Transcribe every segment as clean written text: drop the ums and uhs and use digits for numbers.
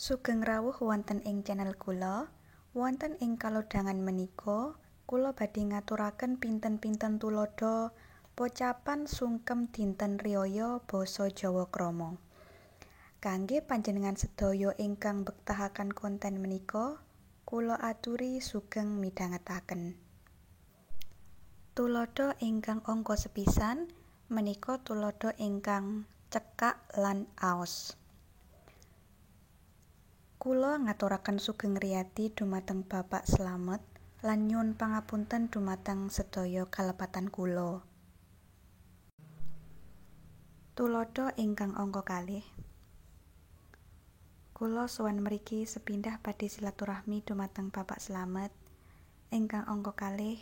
Sugeng rawuh wonten ing channel kula. Wonten ing kalodhangan menika kula badhe ngaturaken pinten-pinten tuladha pocapan sungkem dinten riyaya basa Jawa krama. Kangge panjenengan sedaya ingkang mbektahaken konten menika, kula aturi sugeng midhangetaken. Tuladha ingkang angka sepisan menika tuladha ingkang cekak lan aos. Kula ngaturaken sugeng riyadi dumateng Bapak Slamet lan nyuwun pangapunten dumateng sedaya kalepatan kula. Tuladha ingkang angka kalih. Kula sowan mriki sepindah badhe silaturahmi dumateng Bapak Slamet. Ingkang angka kalih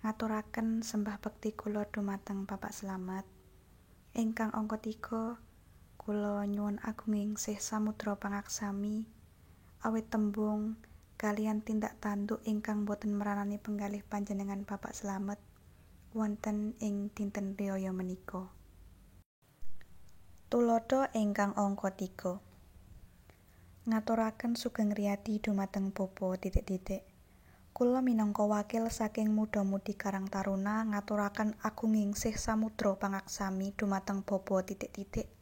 ngaturaken sembah bekti kula dumateng Bapak Slamet. Ingkang angka 3, kula nyuwun agunging sih samudra pangaksami awit tembung kaliyan tindak tanduk ingkang boten meranani penggalih panjenengan Bapak Slamet wonten ing dinten riyaya menika. Tuladha ingkang angka 3. Ngaturaken sugeng riyadi dumateng Bapak titik-titik. Kula minangka wakil saking muda-mudi Karang Taruna ngaturaken agunging sih samudra pangaksami dumateng Bapak titik-titik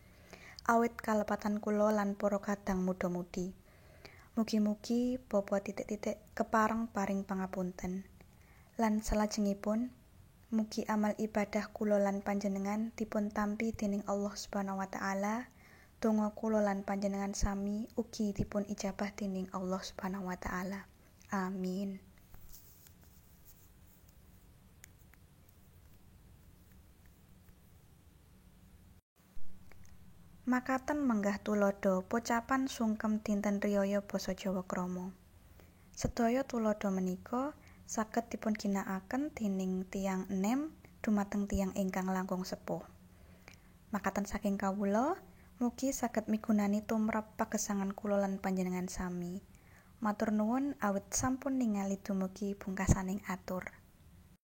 awit kalepatan kula lan para kadang muda-mudi. Mugi-mugi Bapak titik-titik kepareng paring pangapunten. Lan salajengipun, mugi amal ibadah kula lan panjenengan dipun tampi dening Allah Subhanahu wa taala. Donga kula lan panjenengan sami ugi dipun ijabah dening Allah Subhanahu wa taala. Amin. Makaten menggah tuladha pocapan sungkem dinten riyaya basa Jawa krama. Sedaya tuladha menika saged dipun ginakaken dening tiyang enem dumateng tiyang ingkang langkung sepuh. Makaten saking kawula, mugi saged migunani tumrap pagesangan kula lan panjenengan sami. Matur nuwun awit sampun ningali dumugi pungkasaning atur.